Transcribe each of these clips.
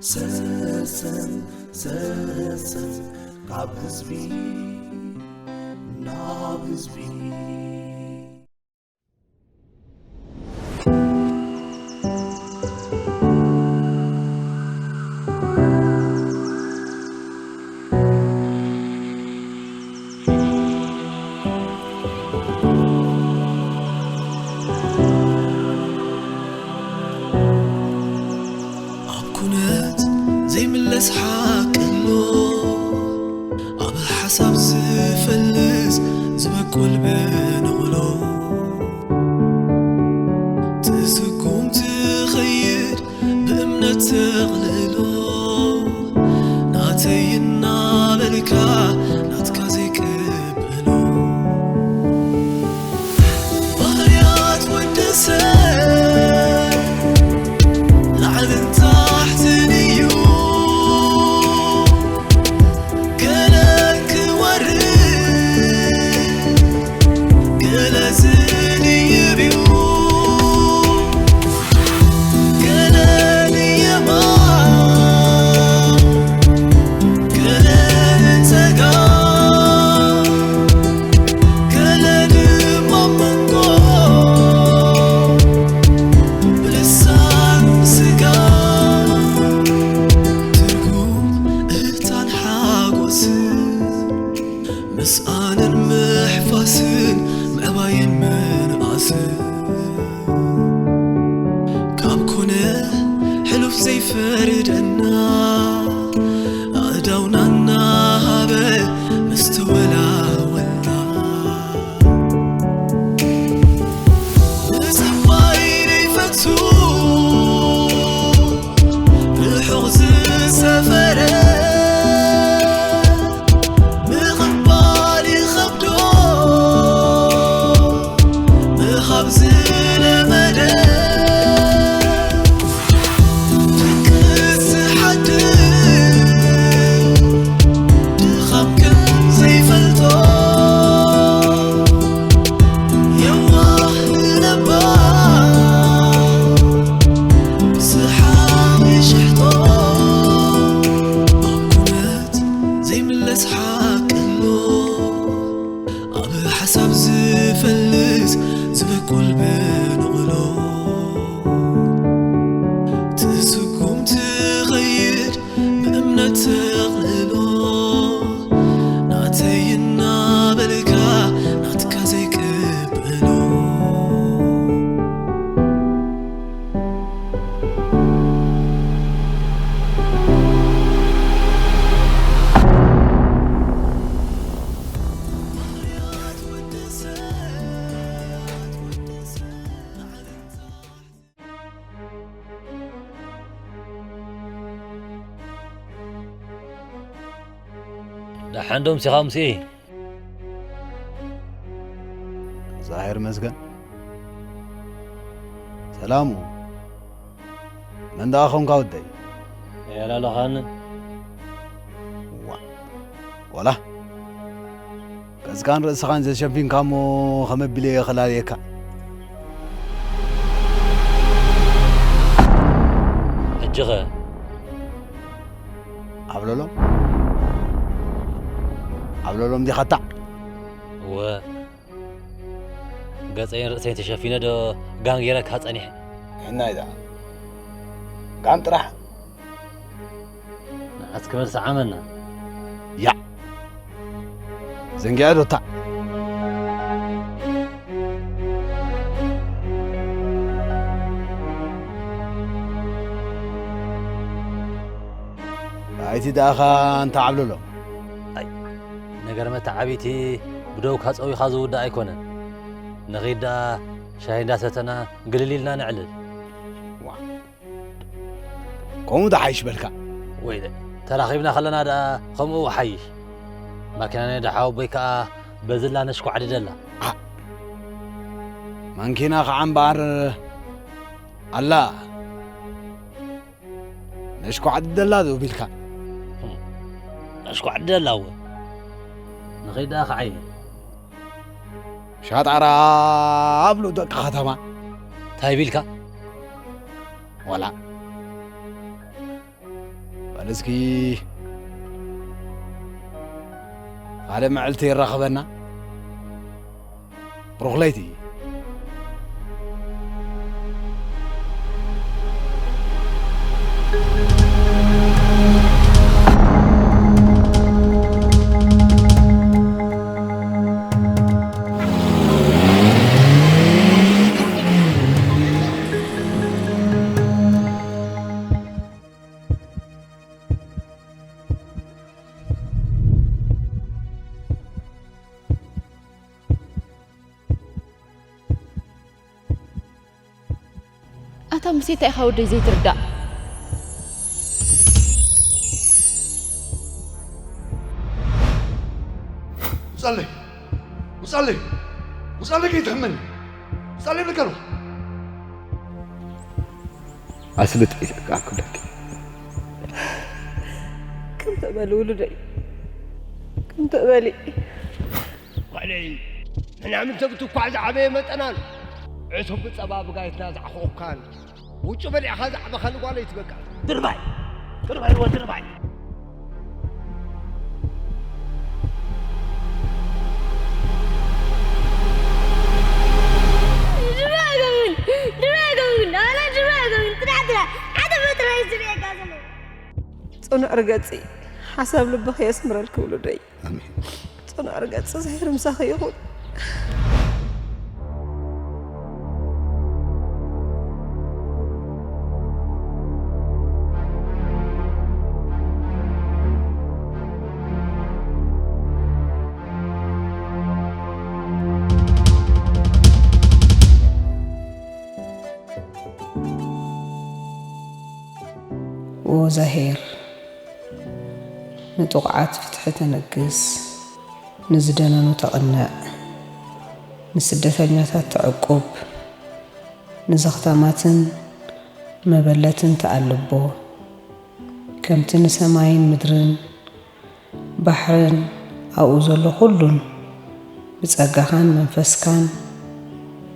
ሰሰን ሰሰን ካብ ህዝቢ ናብ ህዝቢ። ኣብ ኩነት ዘይምለስ ሓቂ ኣሎ፣ ኣብ ሓሳብ ዝፈልስ ዝበቁል ብንቕሎ። ትስጉም ትኸይድ ብእምነት ተቕልሎ፣ ናተይ እናበልካ ናትካ ዘይቅበሎ። ባህርያት ወዲ ሰብ ላዕልን ታሕትን እዩ። ገለ ክወርድ፣ ገለ ዝድይብ እዩ። ገለ ንየማን፣ ገለ ንጸጋም፣ ገለ ድማ መንጎ ብልሳን ስጋ። ትርጉም እህታን ሓጎስን፣ ምስኣንን ምሕፋስን፣ ምዕባይን ምንኣስን፣ ካብ ኮነ ሕሉፍ ዘይፈርደና፣ ኣእዳውና እናሃበ ምስተወላወልና። ምጽባይ ዘይፈቱ ርሑቕ ዝሰፈረ፣ ምቕባል ይኸብዶ ምሃብ ዝለመደ። ድቅስ ዝሓድር ድኻም ከም ዘይፈልጦ፣ የዋህ ንነባር ብዝሓ ይሽሕጦ። ኣብ ኩነት ዘይምለስ ሓቂ ኣሎ፣ ኣብ ሓሳብ ዝፈልስ ዝበቁል ብንቕሎ። ትስጉም ትኸይድ ብእምነት ተቕልሎ፣ ናተይ እናበልካ ናትካ ዘይቅበሎ። ደሓን ዶ ምሲኻ ሙሴ? እግዚኣብሔር ይመስገን። ሰላሙ፣ መን ደኣ ኾንካ ወደይ? ኣያላለኻኒ። ዋ፣ ዋላ ገጽካን ርእስኻን ዘሸፊንካ እሞ ከመይ ኣቢለ እየ ከላልየካ? ሕጂኸ? ዓብለሎም? ዓብለሎም ዲኻ እታ? እወ። ገጸይን ርእሰይን ተሸፊነ ዶ ጋም ገይረካ ጸኒሐ? ሕናይ ደኣ። ጋም ጥራሕ። ንዓስ ክመልስ ዓመና። ያዕ። ዘንጊዐ ዶ እታ? ኣይቲ ደኣኻ እንተ ዓብለሎም። ኣይ፣ ነገር መተዓብይቲ ብደውካ ጸዊኻ ዝውዳእ ኣይኮነን። ንኺድ ደኣ ሻሂ እንዳሰተና ግልል ኢልና ነዕልል። ዋ፣ ከምኡ ደሓይሽ በልካ። ወይለ፣ ተራኺብና ከለና ደኣ ከምኡ ሓይሽ። ማኪና ናይ ደሓወቦይ ከኣ በዝላ ነሽኳዕድደላ። ዓ-፣ ማንኪና ከዓ እምበኣር ኣላ። ነሽኳዕድደላ ዶ ቢልካ? ነሽኳዕድደላ እወ። ንኸይድ ደኣ ክዓየ። ሻጣራ ኣብሉ ደቂ ከተማ። እንታይ ቢልካ? ዋላ። እስኪ ሓደ መዓልቲ የራኽበና። ብሩኽ ለይቲ። ኣታ ሙሴ፣ እንታይ ኢኻ ወደይ ዘይትርዳእ? ውጻለይ! ውጻለይ! ውጻለይ ከይትሕመኒ! ውጻለይ ብለካ ኣለኹ። ኣስልጥ ኢለካ ክብለኪ። ከምቲ እበሊ ውሉደይ፣ ከምቲ እበሊ። ውዕለይ፣ ንሕና ምንተ ብትኳዕ ዝዓበየ መጠናን ዕቱብ ጸባ ብጋይትና ዝዓኾኽካን ውጩ በሊዕኻ ዝዓበኻኒ ጓለይ ትበቃ። ድርባይ! ድርባይ ወ ድርባይ! ድሮ ኣይገብን፣ ድሮ ኣይገብን፣ ኣነ ድሮ ኣይገብን። ጥራሕ ጥራሕ ሓደ ፈጥራ እዩ ዝርእየካ ዘሎ። ጽኑዕ ርገጺ፣ ሓሳብ ልብኺ የስምረልኪ ውሉደይ። ኣሜን። ጽኑዕ ርገጺ፣ እግዚኣብሔር ምሳኺ ይኹን። ዛሄር፣ ንጥቑዓት ፍትሒ ተንግስ፣ ንዝደነኑ ተቕንዕ፣ ንስደተኛታት ተዕቁብ፣ ንዘኽታማትን መበለትን ተኣልቦ፣ ከምቲ ንሰማይን ምድርን ባሕርን ኣብኡ ዘሎ ኩሉን ብጸጋኻን መንፈስካን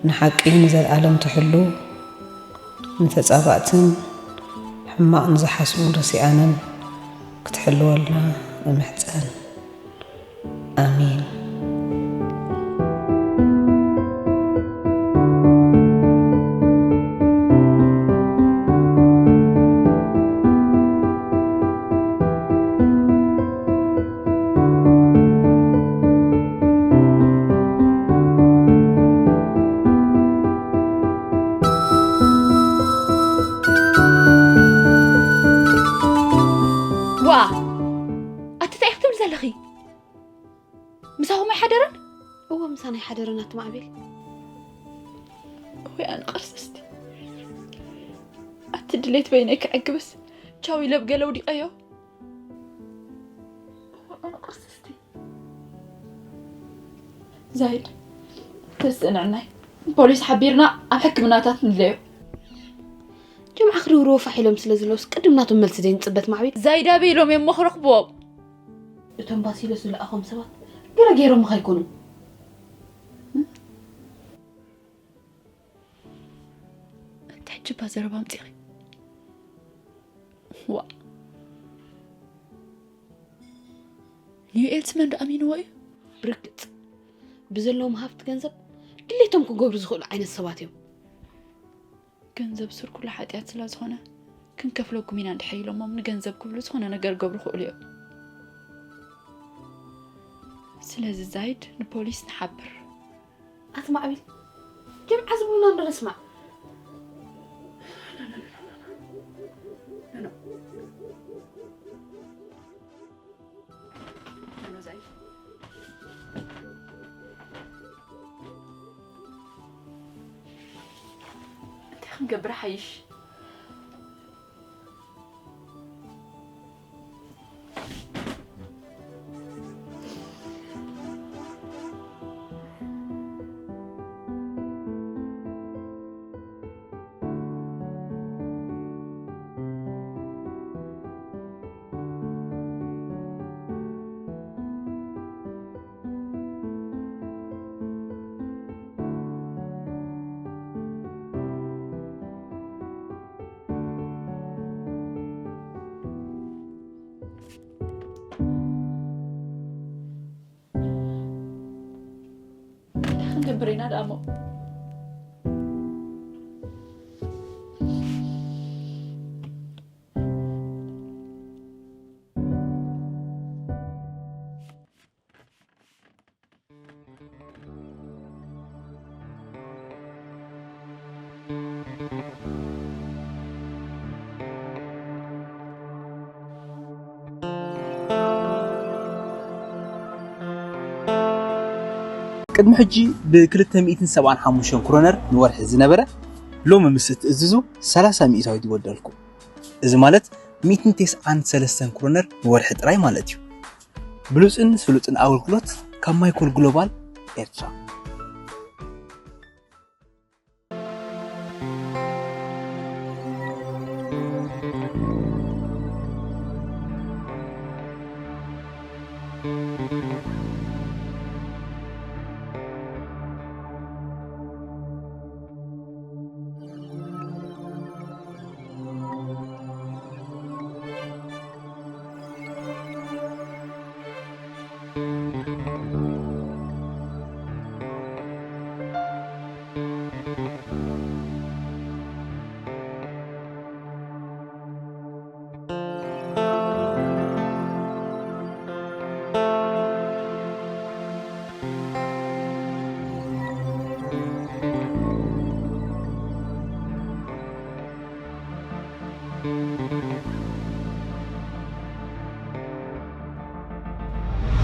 ንሓቂ ንዘለኣለም ትሕሉ፣ ንተጻባእትን ሕማቕ ንዝሓስቡን ረሲኣንን ክትሕልወልና እምሕጸን። ኣሜን። ዋ! ኣቲ እንታይ ኢኺ ትብሊ ዘለኺ? ምሳኹም ኣይሓደረን? እወ፣ ምሳና ኣይሓደረን ኣቲ ማዕቤል። ወይ ኣነ ቅርስስቲ። ኣቲ ድሌት በይነይ ክዕግብስ ቻው ኢለ ብገለ ውዲቐዮ። እወ ኣነ ቅርስስቲ። ዛይድ፣ ተስእንዕናይ ፖሊስ ሓቢርና ኣብ ሕክምናታት ንድለዮ። ጀምዓ ክድውርዎ ፋሕ ኢሎም ስለ ዘለውስ ቅድም ናቶም መልሲ ዘይንጽበት ማዕቤል። ዛይድ ኣበይ ኢሎም እዮም እሞ ክረኽብዎም? እቶም ባሲሎስ ዝለኣኾም ሰባት ገለ ገይሮም ከይኮኑ። እንታይ ሕጂ እባ ዘረባ ኣምጺኺ? ዋ። ኒውኤልስ መን ዶ ኣሚንዎ እዩ? ብርግጽ ብዘለዎም ሃብቲ ገንዘብ ድሌቶም ክገብሩ ዝኽእሉ ዓይነት ሰባት እዮም። ገንዘብ ሱር ኩሉ ሓጢኣት ስለ ዝኾነ ክንከፍለኩም ኢና እንድሕር ኢሎሞም ንገንዘብ ክብሉ ዝኾነ ነገር ክገብሩ ይኽእሉ እዮም። ስለዚ ዛይድ ንፖሊስ ንሓብር። ኣቲ ማዕቢል ጀምዓ ዝብሉና እንዶ ንስማዕ። እንታይ ክንገብር ሓይሽ? ብሬና ደኣ እሞ። ቅድሚ ሕጂ ብ ክልተ ሚእትን ሰብዓን ሓሙሽተን ክሮነር ንወርሒ ዝነበረ፣ ሎሚ ምስ እትእዝዙ ሰላሳ ሚእታዊት ይወደልኩም። እዚ ማለት ሚእትን ተስዓን ሰለስተን ክሮነር ንወርሒ ጥራይ ማለት እዩ። ብሉጽን ስሉጥን ኣገልግሎት ካብ ማይኮል ግሎባል ኤርትራ።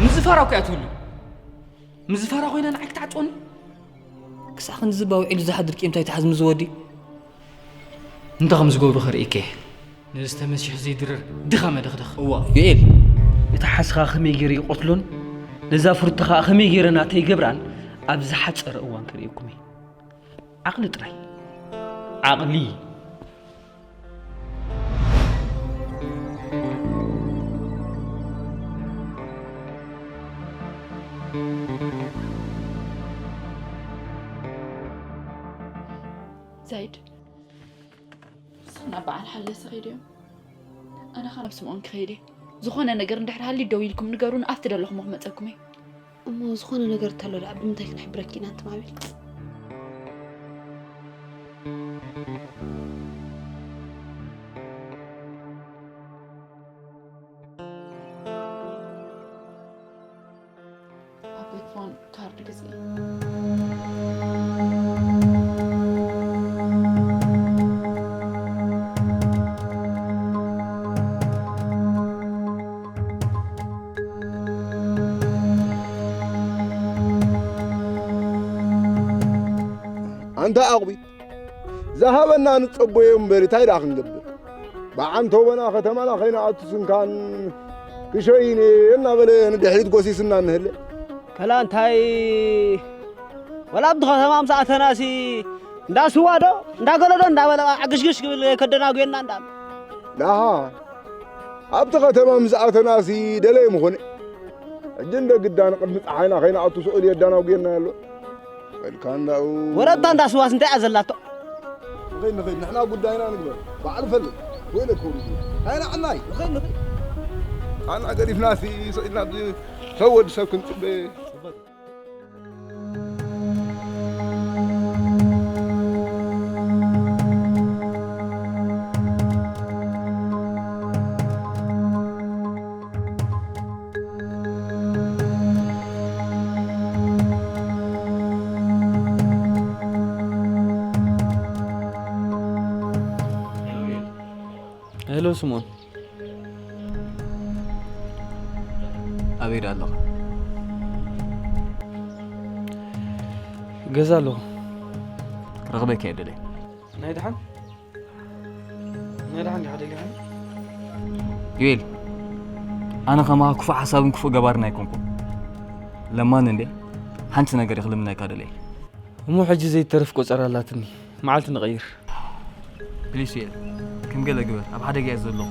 ምዝፋራ እኮ እያ ትህሉ። ምዝፋራ ኮይና ንዓይ ክትዓጥወኒ? ክሳዕ ክንዲ ዝባ ውዒሉ ዝሓድር ቂምታ ይትሓዝ ምስ ዝወዲ። እንታይ ከም ዝገብሩ ከርእየኪ እየ። ነዚ ተመሲሑ ዘይድረር ድኻ መደኽደኽ። እዋ። ዮኤል፣ እቲ ሓስኻ ከመይ ገይረ ይቐትሎን ነዛ ፍሩታ ኸኣ ከመይ ገይረ ናተይ ይገብራን ኣብ ዝሓጸረ እዋን ከርእየኩም እየ። ዓቕሊ ጥራይ። ዓቕሊ። ዛይድ፣ ንስኺ ናብ በዓል ሓለሲ ኸይዲ እዮም። ኣነ ኸኣ ናብ ስምኦን ክኸይድ እየ። ዝኾነ ነገር እንድሕር ሃልዩ ደው ኢልኩም ንገሩኒ፣ ኣብቲ ደለኹሞ ክመጸኩም እየ። እሞ ዝኾነ ነገር እንተሎ ደኣ ብምንታይ ክንሕብረኪ ኢና ኣንቲ ማዕበል? ኣብ ቤት ፎን ካርድ ግዝኢ። ኣንታ ኣቑቢት፣ ዝሃበና ንጸበዮ እምበር እንታይ ደኣ ክንገብር? ብዓንተቦና ከተማና ከይንኣቱ ስንካን ክሸይን እናበለ ንድሕሪት ጎሲስና እንህለ። ከላ እንታይ፣ ወላ ኣብቲ ከተማ ምስ ኣተናሲ እንዳ ስዋ ዶ፣ እንዳ ገለ ዶ እንዳበለ ዓግሽግሽ ክብል ከደናጉየና እንዳ። ደሓ፣ ኣብቲ ከተማ ምስ ኣተናሲ ደለየ ምኾነ። ሕጂ እንደ ግዳ ንቅድሚ ጸሓይና ከይንኣቱ ስእሉ የዳናጉየና ኣሎ። በልካ እንዳኡ። ወረታ እንዳ ስዋስ እንታይ እያ ዘላቶ? ንኸይድ፣ ንኸይድ፣ ንሕና ጉዳይና ንግበር። በዓል ፈልጥ። ወይለኩም። ኣይና ዕናይ። ንኸይድ፣ ንኸይድ። ኣና ገዲፍናሲ ስኢልና ኣብዚ ሰብ ወዲ ሰብ ክንጽበ። ሄሎ ስምኦን። ኣበይ ደኣ ኣለኻ? ገዛ ኣለኹ። ክረኽበካ እየ ደለየ። ናይ ደሓን? ናይ ደሓን ዲኻ ደሊኻኒ? ዮኤል፣ ኣነ ከማኻ ክፉእ ሓሳብን ክፉእ ገባርን ኣይኮንኩን። ለማኒ እንዴ፣ ሓንቲ ነገር እየ ክልምነካ ደለየ። እሞ ሕጂ ዘይተርፍ ቆጸራ ኣላትኒ። መዓልቲ ንቐይር። ፕሊስ ዮኤል፣ ከም ገለ ግበር፣ ኣብ ሓደጋ እየ ዘለኹ።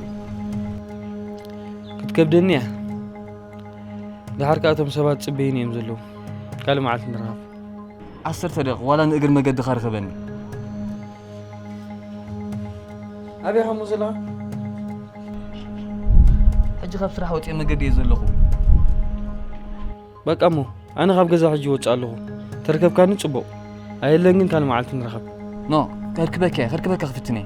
ክትከብደኒ እያ። ደሓር ከኣ እቶም ሰባት ጽበይኒ እዮም ዘለዉ። ካልእ መዓልቲ ንራኸብ። ዓሰርተ ደቂቕ ዋላ ንእግሪ መገድኻ ርኸበኒ። ኣበይ ኢኻ እሞ ዘለኻ? ሕጂ ካብ ስራሕ ወጺኤ መገዲ እየ ዘለኹ። በቃ እሞ ኣነ ካብ ገዛ ሕጂ እወጽእ ኣለኹ። ተርከብካኒ ጽቡቕ። ኣየለን ግን ካልእ መዓልቲ ንራኸብ። ኖ፣ ከርክበካ እየ፣ ከርክበካ ክፍትን እየ።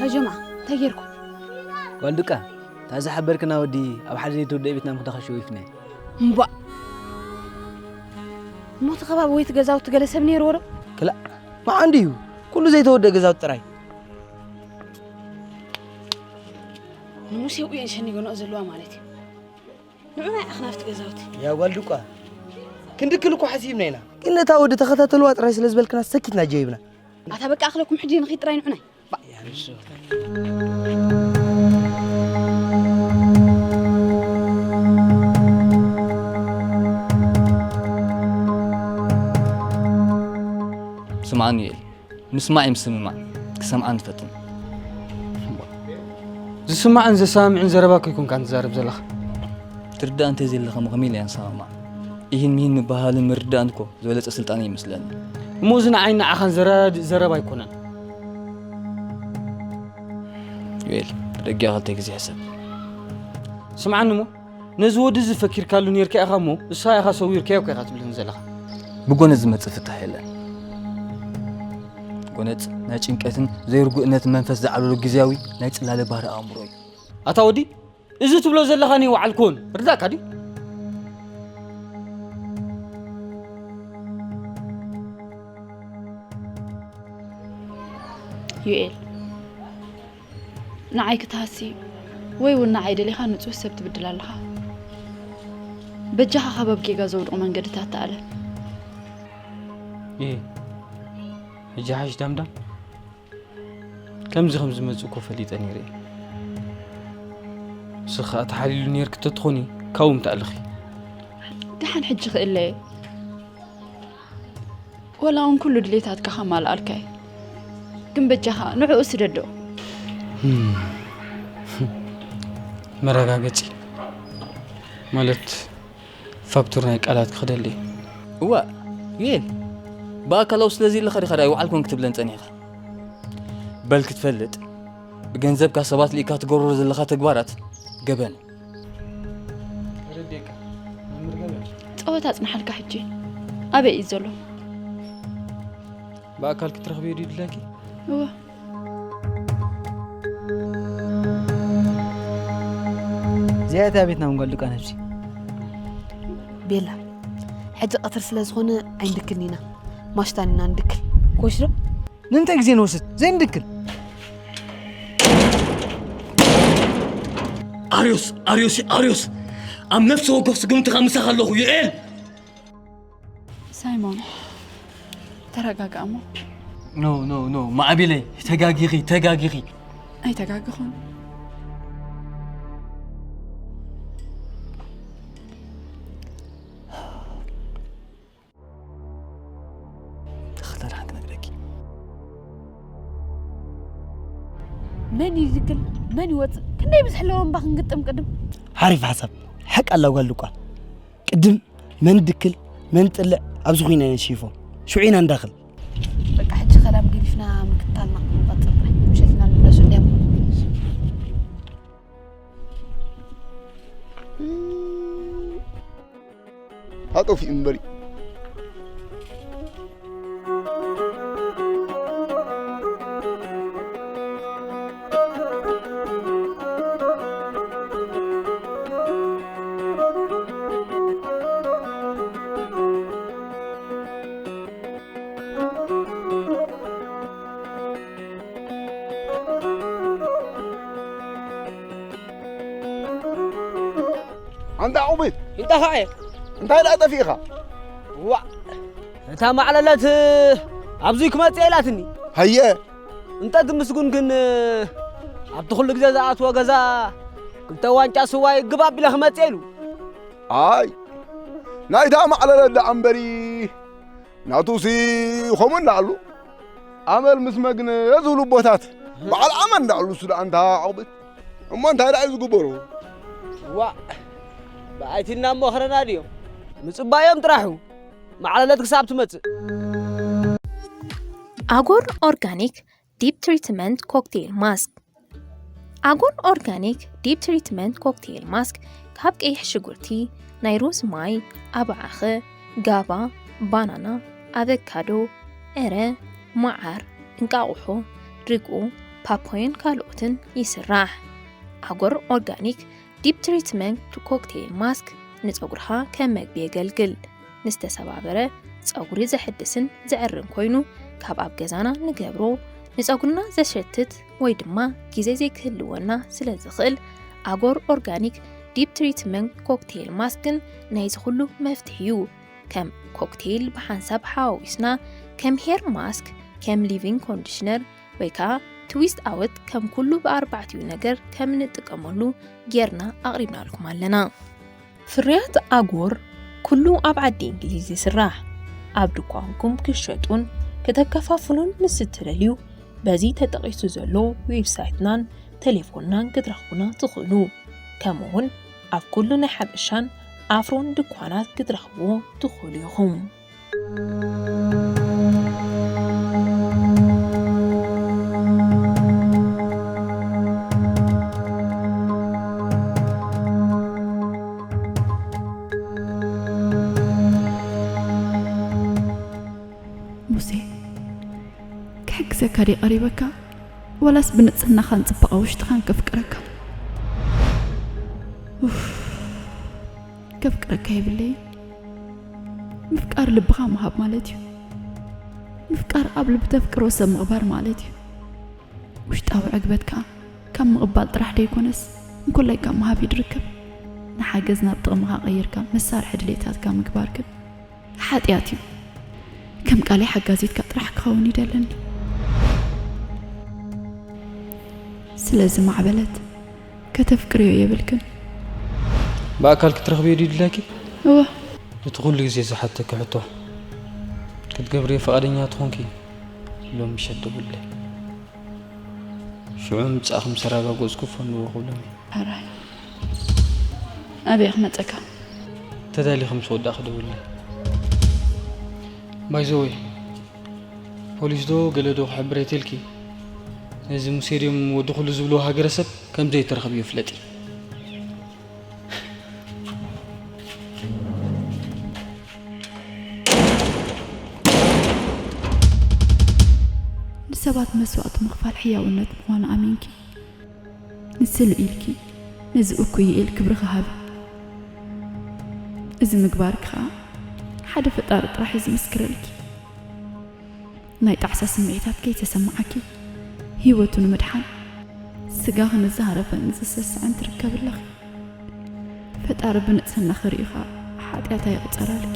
ሃጀማ፣ እንታይ ጌርኩም? ጓል ዱቃ፣ እታ ዝሓበርክና ወዲ ኣብ ሓደ ዘይተወደአ ቤትና ምኽዳኻ ሸዊፍናዮ። እምቧእ! እሞ እቲ ከባቢ ወይ እቲ ገዛውቲ ገለ ሰብ ነይርዎ ዶ? ክላእ፣ መዓንዱ እዩ። ኩሉ ዘይተወደአ ገዛውቲ ጥራይ። ንሙሴ ውየን ሸኒገንኦ ዘለዋ ማለት እዩ። ንዑና ይኣኽና ኣብቲ ገዛውቲ። ያ ጓል ዱቋ፣ ክንድክል እኮ ሓሲብና ኢና። ግን ነታ ወዲ ተኸታተልዋ ጥራይ ስለ ዝበልክና ሰኪትና ጀይብና። ኣታ በቃ ኣኽለኩም ሕጂ ንኺድ ጥራይ ንዑናይ። ስምዓኒ ዩኤል፣ ምስማዕ እዩ ምስምማዕ፣ ክሰምዓ ንፈትን። ዝስማዕን ዘሰማምዕን ዘረባ እኮ ኣይኮንካን ትዛረብ ዘለኻ። ትርዳእ እንተዘይለኻ እሞ ከመይ ኢለ እየ ንሰማማዕ? ኢሂን ሚሂን ምብህሃልን ምርድዳእን እኮ ዝበለጸ ስልጣነ ይመስለኒ። እሞ እዚ ንዓይን ንዓኻን ዘረዳድእ ዘረባ ኣይኮነን። ዩኤል፣ ረጊኣ ክልተ ግዜ ሕሰብ። ስምዓኒ እሞ፣ ነዚ ወዲ እዚ ፈኪርካሉ ኔርካ ኢኻ እሞ፣ እሳ ኢኻ ሰዊርካዮ እኮ ኢኻ ትብለኒ ዘለኻ። ብጎነጽ ዝመጽእ ፍታሕ የለን። ጎነጽ ናይ ጭንቀትን ዘይርጉእነትን መንፈስ ዝዓብለሉ ግዝያዊ ናይ ጽላለ ባህሪ ኣእምሮ እዩ። ኣታ ወዲ፣ እዚ ትብሎ ዘለኻ ንይ ወዓል ኩን ርዳእካ ድዩ? ዩኤል፣ ንዓይ ክትሃሲ ወይ እውን ንዓይ ደሊኻ ንጹህ ሰብ ትብድል ኣለኻ። በጃኻ ካብ ኣብ ጌጋ ዘውድቑ መንገድታት ተኣለ። ይሄ ሕጂ ሓሽ ዳምዳም ከምዚ ከም ዝመጽእ እኮ ፈሊጠ ነይረ እየ። ንስኺ ኸኣ ተሓሊሉ ነይርኪ ተትኾኒ ካብኡ ምተኣለኺ። ደሓን ሕጂ ክእለ እየ። ወላ እውን ኩሉ ድሌታትካ ከማልኣልካ እየ። ግን በጃኻ ንዕኡ ስደዶ። ህም። መረጋገጺ ማለት ፋክቱር ናይ ቃላት ክኽደል እየ። እዋእ፣ ዩኤል፣ ብኣካላዊ ስለ ዘይለኻ ዲኻ ደኣ ኣይወዓልኩን ክትብለን ጸኒሕካ? በል ክትፈልጥ፣ ብገንዘብካ ሰባት ልኢካ ትገብሮ ዘለኻ ተግባራት ገበን። ተረዲእካ፣ መምህር ገበን። ጸወታ ኣጽንሓልካ ሕጂ። ኣበይ እዩ ዘሎ? ብኣካል ክትረኽብዮ ድዩ ድላይኪ? እወ። እዚኣ እታ ቤትና ምን ጓል ዱቃ ነብሲ። ቤላ፣ ሕጂ ቀትር ስለ ዝኾነ ኣይንድክልን ኢና። ማሽታን ኢና ንድክል። ኮሽ ዶ? ንምንታይ ግዜ ንወስድ? ዘይንድክል። ኣርዮስ፣ ኣርዮስ፣ ኣርዮስ! ኣብ ነፍሲ ወከፍ ስጉምትኻ ምሳኻ ኣለኹ፣ ዩኤል! ሳይሞን፣ ተረጋጋእ እሞ። ኖ ኖ ኖ፣ ማዕቢለይ፣ ተጋጊኺ፣ ተጋጊኺ። ኣይተጋግኹን። ተኸተል ሓንቲ ነግረኪ። መን ይዝክል፣ መን ይወጽእ? ክንደይ ብዝሕ ኣለዎ እምባ ክንግጥም ቅድም። ሓሪፍ ሓሳብ። ሓቅ ኣላ ጓል ልቋል። ቅድም መን ድክል፣ መን ጥልዕ ኣብዚ ኹይና ኢና ንሽይፎ። ሽዑ ኢና እንዳኽል። በቃ ሕጂ ከላም ገዲፍና ምክታልና ክንቐጽል ጥራይ። ምሸትና ንምለሱ እንዲያም። ኣጠፊኡ እምበሪ። ኣንታ ዑቤት፣ እንታይ ኸዓ እየ? እንታይ ደኣ ጠፊእኻ? ዋእ፣ እታ ማዕለለት ኣብዚ ክመጽእ ኢላትኒ። ሃየ። እንተ ትምስጉን ግን ኣብቲ ኩሉ ግዜ ዝኣትዎ ገዛ ክልተ ዋንጫ ስዋ ይግብ ኣቢለ ክመጽእ ኢሉ። ኣይ፣ ናይታ ማዕለለት ደኣ እምበሪ፣ ናቱሲ ኸምኡ እንዳኣሉ ኣመል ምስ መግነ ዝብሉ ቦታት በዓል ኣመል እንዳኣሉ እሱ ደኣ ኣንታ ዑቤት። እሞ እንታይ ደኣ እዩ ዝግበሩ? ዋእ፣ ብኣይትና እሞ ኸረና ድዮም? ምጽባዮም ጥራሑ፣ ማዕለለት ክሳብ ትመጽእ። ኣጎር ኦርጋኒክ ዲፕ ትሪትመንት ኮክቴል ማስክ። ኣጎር ኦርጋኒክ ዲፕ ትሪትመንት ኮክቴል ማስክ ካብ ቀይሕ ሽጉርቲ፣ ናይ ሮዝ ማይ፣ ኣባዓኸ፣ ጋባ፣ ባናና፣ ኣቨካዶ፣ ዕረ፣ መዓር፣ እንቃቑሖ፣ ርግኦ፣ ፓፓዮን ካልኦትን ይስራሕ። ኣጎር ኦርጋኒክ ዲፕ ትሪትመንት ኮክቴል ማስክ ንጸጉርኻ ከም መግቢ የገልግል። ንዝተሰባበረ ጸጉሪ ዘሕድስን ዘዕርን ኮይኑ፣ ካብ ኣብ ገዛና ንገብሮ፣ ንጸጉርና ዘሸትት ወይ ድማ ግዜ ዘይክህልወና ስለ ዝኽእል፣ ኣጎር ኦርጋኒክ ዲፕ ትሪትመንት ኮክቴል ማስክን ናይዚ ኩሉ መፍትሒ እዩ። ከም ኮክቴል ብሓንሳብ ሓዋዊስና፣ ከም ሄር ማስክ፣ ከም ሊቪንግ ኮንዲሽነር ወይ ከኣ ትዊስት ኣወት ከም ኩሉ ብኣርባዕቲኡ ነገር ከም እንጥቀመሉ ጌርና ኣቕሪብናልኩም ኣለና። ፍርያት ኣጎር ኩሉ ኣብ ዓዲ እንግሊዝ ይስራሕ። ኣብ ድኳንኩም ክትሸጡን ከተከፋፍሉን ምስ እትደልዩ፣ በዚ ተጠቒሱ ዘሎ ዌብሳይትናን ቴሌፎንናን ክትረኽቡና ትኽእሉ። ከምኡ'ውን ኣብ ኩሉ ናይ ሓበሻን ኣፍሮን ድኳናት ክትረኽብዎ ትኽእሉ ኢኹም። ሙሴ፣ ክሕግዘካ ድየ ቀሪበካ? ዋላስ ብንጽህናኻን ጽባቐ ውሽጥኻን ከፍቅረካ? ኡፍ፣ ከፍቅረካ የብለይን። ምፍቃር ልብኻ ምሃብ ማለት እዩ። ምፍቃር ኣብ ልቢ ተፍቅሮ ሰብ ምቕባር ማለት እዩ። ውሽጣዊ ዕግበት ከኣ ካብ ምቕባል ጥራሕ ደይኮነስ፣ እንኮላይ ካብ ምሃብ እዩ ዝርከብ። ንሓገዝ ናብ ጥቕምኻ ቀይርካ መሳርሒ ድሌታትካ ምግባር ግን ሓጢኣት እዩ። ከም ቃለይ ሓጋዚትካ ጥራሕ ክኸውን ይደለኒ። ስለዚ ማዕበለት፣ ከተፍቅርዮ የብልክን። ብኣካል ክትረኽብዮ ድዩ ድላኪ? እወ። እቲ ኩሉ ግዜ ዝሓተኪ ሕቶ ክትገብርዮ ፍቓደኛ ትኾንኪ፣ ሎም ምሸት ደውልለይ። ሽዑ ምጻእኺ ምስ ኣረጋገጽኩ ፎን ንዎ ክብሎም እየ። ሕራይ። ኣበይ ክመጸካ? ተዳሊኺ ምስ ወዳእኺ ደውልለይ። ባይ ዘ ወይ፣ ፖሊስ ዶ ገለ ዶ ክሕብር እየ ትልኪ? ነዚ ሙሴ ድዮም ወዲ ኩሉ ዝብልዎ ሃገረሰብ ከም ዘይትረኽብዮ ፍለጢ። ንሰባት መስዋእቲ ምኽፋል ሕያውነት ምዃኑ ኣሚንኪ፣ ንስሉ ኢልኪ ነዚ እኩይ ዩኤል ክብርኺ ሃቢ። እዚ ምግባርኪ ኸኣ ሓደ ፈጣሪ ጥራሕ እዩ ዝምስክረልኪ። ናይ ጣዕሳ ስምዒታት ከይተሰምዓኪ፣ ህይወቱ ንምድሓን ስጋኺ ንዝሃረፈ ንዝሰስዐን ትርከቢ ኣለኺ። ፈጣሪ ብንጽህና ክርእዩ ኸኣ ሓጢኣት ኣይቑጸረልኪ።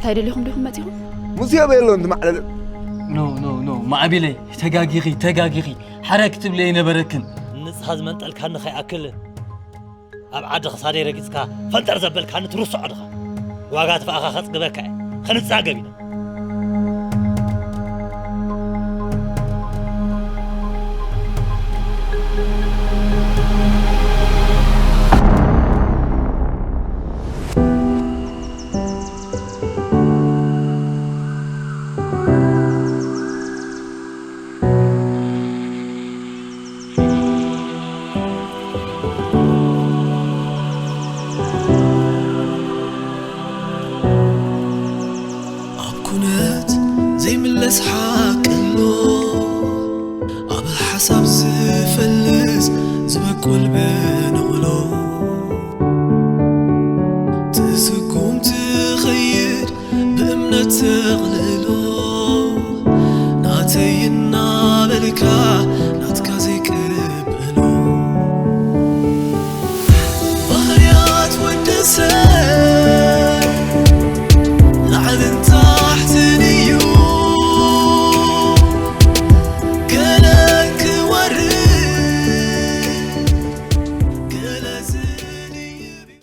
ኣይደሊኹም ዲኹም መጺኹም? ሙሴ በየሎ እንትማዕለለ ኖ ኖ ኖ ማዕቢለይ፣ ተጋጊኺ፣ ተጋጊኺ። ሓረ ክትብሊ ኣይነበረክን። ንስኻ ዝመንጠልካኒ ከይኣክል ኣብ ዓዲ ክሳደይ ረጊጽካ ፈንጠር ዘበልካኒ ትርስዖ ድኻ? ዋጋ ትፋእኻ ከጽግበካ እየ። ክንጻገብ ኢና። ኣብ ኩነት ዘይምለስ ሓቂ ኣሎ። ኣብ ሓሳብ ዝፈልስ ዝበቁል